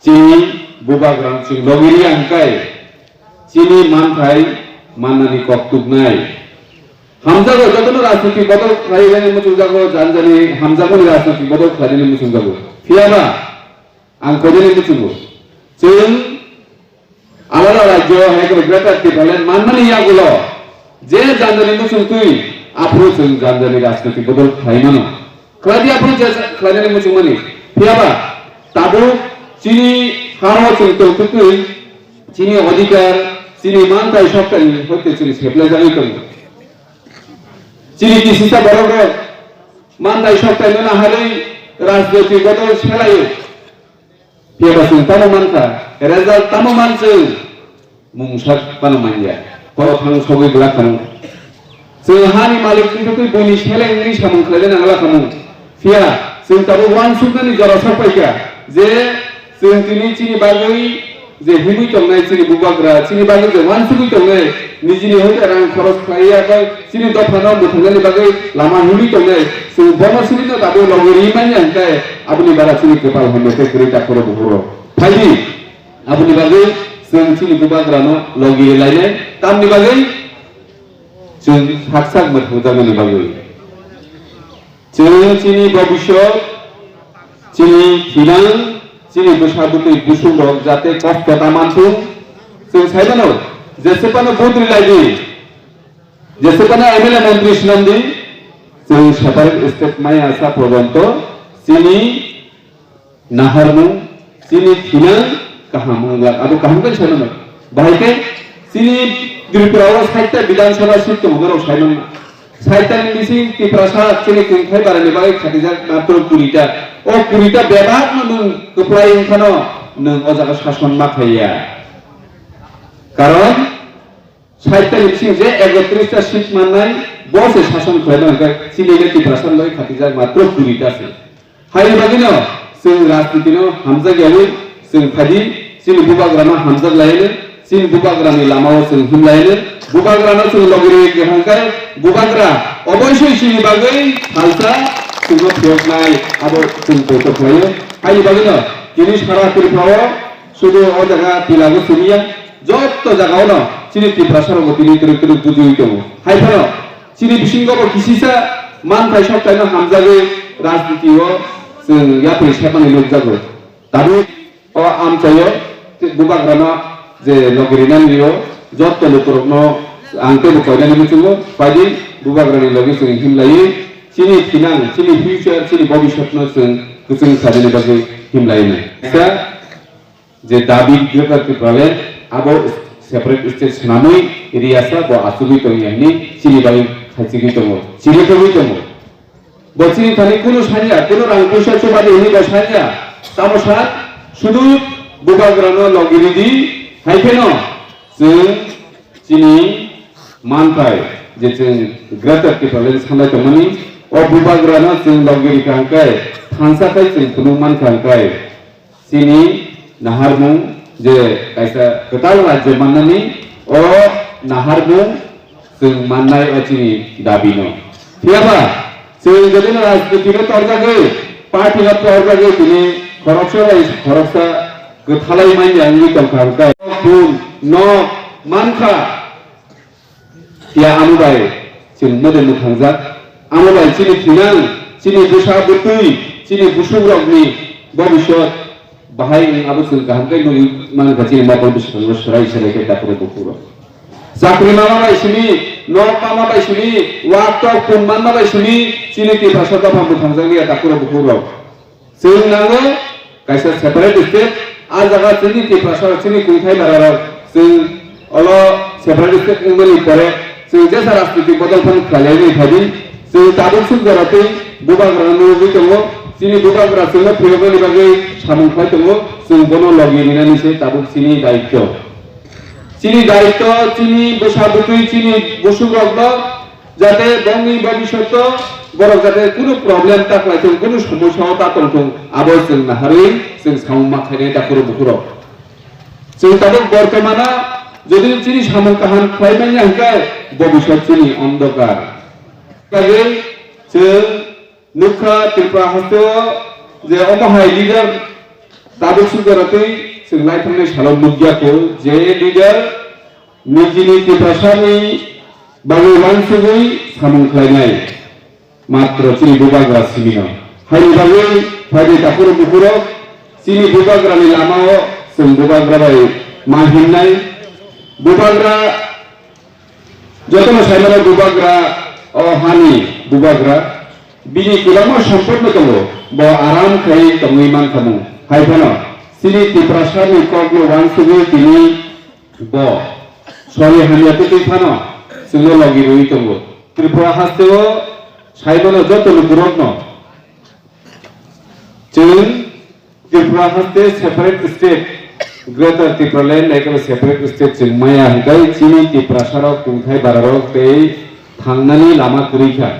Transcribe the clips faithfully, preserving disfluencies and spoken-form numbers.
Chini bubagra chwng logi riya hwnkhe chini manthai mannani kok tuknai. Hamjago jotono rajniti bodol khlai rani muchungjago, jani jani hamjagoni rajniti bodol khlai rani muchungjago. Phiyaba ang koinani muchungo. Chwng alada rajyo hai khe Greater Tipraland manmani yagulo je jani jani muchungtwi aphuru chwng jani jani rajniti bodol khlai mano. Khlai di aphuru je khlainani muchungmani. Phiyaba tabuk chini hao chwng tongthokwi chini odhikar, chini manthai sokthani hoite chwng seplai jagwi tongo. Chini kisisa borok rok manthai sokthai no naharwi rajniti bodol selaio. Phiyaba chwng tamo mankha, result tamo man chwng, mungsa phano manya. Kok thang sogwi glak khamu. Chwng hani malik wngwi buini seleng wngwi samung khlaina nangla khamu. Phiya chwng tabuk uansuknani jora sokpaikha je chwng tini chini bagwi je himwi tongnai chini bubagra, chini bagwi je uansugwi tongnai, nijini hoite rang khoros khlaiya bai chini dophano mwthangnani bagwi lama himwi tongnai, chwng bono sinino tabuk logi ri manya hwnkhe aboni bara chini kwpal hamya khe kwrwi takhoro bukhoro. Phaidi, aboni bagwi chwng chini bubagrano logi ri lainai, tamni bagwi chwng sak sak mwthangjaknani bagwi. Chwng chini bobiswt, chini thinang, chini bwsa bwtwi busungrok jate kosto ta manthung, chwng sai mano, jesepano vote ri lai di, jesepano M L A montri swnam di, chwng separate state maya sa porjonto chini naharmung, chini thinang kaham wngla, abo kaham khe sai mano. Bahai khe chini Tripura o sait ta Bidhan Sabha seat tongo, norok sai mano. Sait ta ni bising Tiprasa chini kungthai barani bagwi khatijak matro kuri ta. O kuri ta bebak no nwng kwplai wngkhano nwng o jaga sason ma khaiya. Karon sait ta ni bising je ekotris ta seat mannai, bo se sason khlaima hwnkhe chini le Tiprasa ni bagwi khatijak matro kuri ta se. Haini bagwino chwng rajnitino hamjakyawi chwng phaidi, chini bubagrano hamjak laino, chini bubagrani lamao chwng him laino, bubagrano chwng logi rwi kwthang khe bubagra oboisoi chini bagwi salsa chwngno phiyoknai abo chwng poito khlaio. Haini bagwino tini sara Tripura o sudu o jaga Tilago simiya, jotto jagaono chini Tiprasa rogo tini kwrwk kwrwk bujiwi tongo. Hai phano chini bisingo bo kisisa manthai soktaino hamjagwi rajniti o chwng yapri sepmani nukjago. Tabuk o amchaio bubagrano je logi rinani rio jotto lukurokno ang teibo koinani muchungo, phaidi bubagrani logi chwng himlaiwi chini thinang, chini future, chini bobiswtno chwng kwchwng khlainani bagwi himlainai. Je dabi Greater Tipraland abo separate state swnamwi riyasa bo achugwi tongya hwnwi chini bagwi khaichigwi tongo, chirikogwi tongo. Bo chini thani kunu sanya, kunu rang puisa chubadi hwnwi bo sanya. Tamo sa sudu bubagrano logi ridi, hai kheno chwng chini manthai je chwng Greater Tipraland sanlai tongmani, o bubagrano chwng logi rikha hwnkhe thansa khai chwng phunuk mankha hwnkhe. Chini naharmung je kaisa kwtal rajyo mannani, o naharmung chwng mannai o chini dabino. Phiyaba chwng jodi rajnitino torjagwi, party no torjagwi tini khoroksa bai khoroksa kwthalai manya wngwi tongkha hwnkhe, bun nok mankha. Ya amo bai chwng mode mwthangjak. Amo bai chini thinang, chini bwsa bwtwi, chini busukrokni bobiswt bahai wng abo chwng kaham khe nugwi mankha chini mokol bwskango swrai swrai khe takhurok bukhurok. Chakri mama bai simi, nok mama bai simi, wak tok pun manma bai simi, chini Tiprasa dopha mwthangjakliya takhurok bukhurok. Chwng nango kaisa separate state, a jaga chini Tiprasa rok, chini kungthai bara rok, chwng olo separate state wngmani pore chwng jesa rajniti bodol phano khlailai wngwi phaidi, chwng tabuk suk jora twi bubagra no nugwi tongo, chini bubagra chwngno phiyoknani bagwi samung khlai tongo, chwng bono logi rinani se tabuk chini daityo. Chini daityo, chini bwsa bwtwi, chini busuk rokno jate bongni bobiswto borok jate kunu problem ta khlai thung, kunu somosya o ta tong thung, abo chwng naharwi chwng samung ma khainai takhurok bukhurok. Chwng tabuk bortomana jodi chini samung kaham khlai manya hwnkhe bobiswt chini ondokar. Bagwi chwng nukha Tripura hasteo je omo hai leader Tabuk sukjak twi chwng lai thangnai salo nukya kho je leader nijini Tiprasani bagwi uansugwi samung khlainai matro chini bubagra simino. Haini bagwi phaidi takhurok bukhurok chini bubagrani lamao chwng bubagra bai ma himnai. Bubagra jotono saimano bubagra o hani bubagra bini kwbangma sompotno tongo, bo aram khai tongwi mankha mung. Hai phano chini Tiprasani kokno uansugwi tini bo sori hamya twi twi phano chwngno logi rwwi tongo. Tripura hasteo saimano joto lukurokno chwng Tripura haste separate state, Greater Tipraland hai kheno separate state chwng maya hwnkhe chini Tiprasarok tongthai bararok tei thangnani lama kwrwi kha.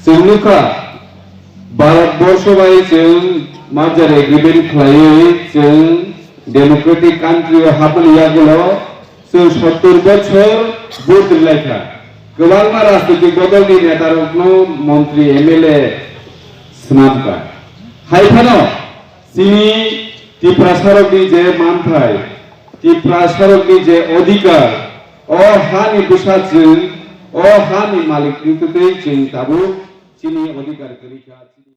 Chwng nukha, Bharat borsho bai chwng merger agreement khlaiwi chwng democratic country o habmani yagulo chwng sottor bochor vote rwlai kha. Kwbangma rajnitik bodolni netarokno montri M L A swnam kha. Hai phano chini Tiprasarokni je manthai, Tiprasarokni je odhikar, o hani bwsa chwng, o hani malik wngtwi chwng tabuk chini odhikar kwrwi kha.